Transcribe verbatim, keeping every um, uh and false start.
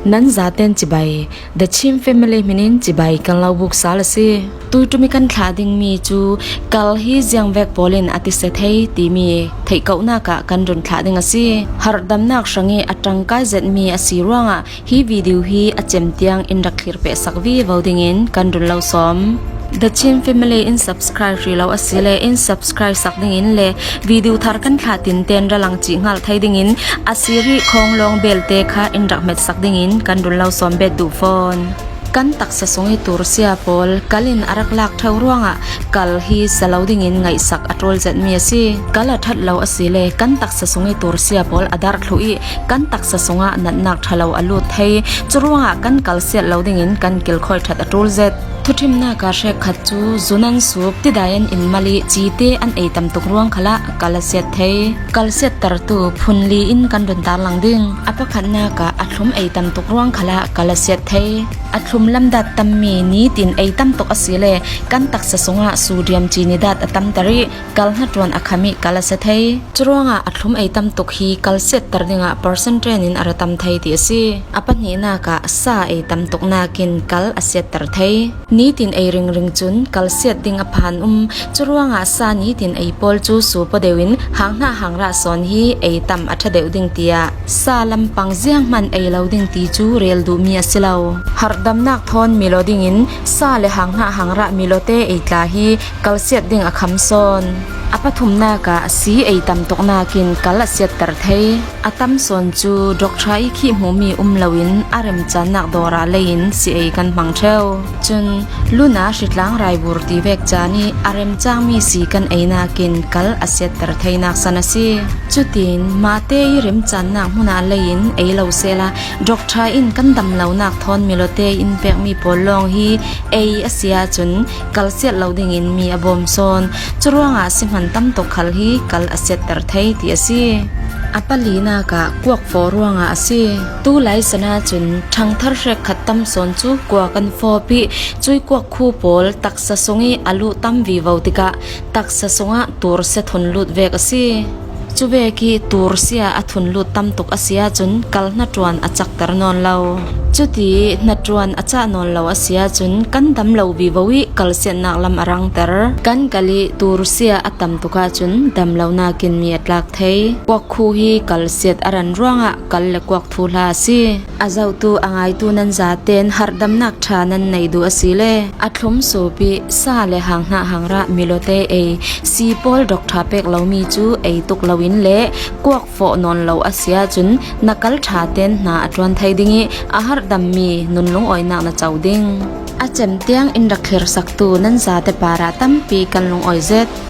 Nan zaten chibai, The Chim Family hminin chibai kan lo buk sal a si. Tuitumi kan thlah ding mi cu kal hi ziangvek pawl in a ti se thei timi theihkohnak ah kan run thlah ding a si. Harhdamnak hrang i a ṭangkai zetmi a si ruangah hi video hi a cem tiang in rak thlir pehsak vivo dingin kan run lo sawm. The Chin Family in subscribe hrih lo a si le in subscribe sak dingin le video thar kan thlah tinten ra lang cih hngal thei dingin a siri khawng lawng belte kha in rak hmetsak dingin kan run lo sawm bet duh fawn. Kan taksa sung i tursia pawl kal in a rak lak ṭheu ruangah kal hi sa lo dingin ngaihsak a ṭul zetmi a si. Kal a ṭhat lo a si le kan taksa sung i tursia pawl a darh thluh i kan taksa sungah natnak ṭha lo a lut thei. Curuangah kan kal siat lo dingin kan kilkhawi ṭhat a ṭul zet. Thuṭhimnak ah hrekkhat cu zun an sup, tidai an in mal i cite an ei tam tuk ruang khalah kal a siat thei. Kal siattertu phunli in kan run tarlang ding. A pakhatnak ah a thlum ei tam tuk ruang khalah kal a siat thei. A thlum lam dat tammi nitin ei tam tuk a si le kan taksa sungah sudiam cini dat a tamter i kal hnaṭuan a kham i kal a sia thei. Curuangah a thlum ei tam tuk hi kal siatter dingah percent ṭen in a ra tam thei ti a si. A pahnihnak ah sa ei tam tuknak in kal a siatter thei. Nitin ei ringring cun kal siat ding a phan um. Curuangah sa nitin ei pawl cu su paw deuh in hang hnah hang rah sawn hi ei tam a ṭha deuh ding tiah sa lampang zianghman ei lo ding ti cu rel duhmi a si lo. Harhdamnak thawn milaw dingin sa le hang hnah hang rah milawte ei tla hi kal siat ding a kham sawn. A pathumnak ah si ei tam tuknak in kal a siatter thei. A tam sawn cu doctor i khih hmuhmi um loin a remcannak dawr ah lei in si ei kan hmang ṭheu. Cun luna hritlang raibur ti vek caan i a remcangmi si kan einak in kal a siatter theinak san a si. Cutin mahte i remcannak hmun ah lei in ei lo sehla doctor in kan dam lonak thawn milawte in pekmi pawl lawng hi ei a si ahcun kal siat lo dingin mi a bawm sawn. Curuangah si hman tam tuk khal hi kal a siatter thei ti a si. A palinak ah kuak fawh ruangah a si. Tu lai san ahcun ṭhangthar hrekkhat tam sawn cu kuak an fawp i cui kuak khu pawl taksa sung i a luh tam vivo tikah taksa sungah tursia thun lut vek a si. Cuvek i tursia a thun lut tam tuk a si ahcun kal hnaṭuan a cakter nawn lo. Cuti hnaṭuan a cah nawn lo a si ahcun kan dam lo vivo i kal siatnak lam a rangter. Kan kal i tursia a tam tuk ahcun dam lonak in mi a tlak thei. Kuak khu hi kal siat a ran ruangah kal le kuak thuhla a si. A zohtu a ngaitu nan zaten harhdamnak ṭha nan nei duh a si le a thlum sup i sa le hang hnah hang rah milawte ei si pawl doctor pek lomi cu ei tuk loin le kuak fawh nawn lo a si ahcun na kal ṭha ten hna a ṭuan thei ding i a harhdammi nun lungawinak na co ding. A cem tiang in rak thlirsaktu nan zate parah tampi kan lungawi zet.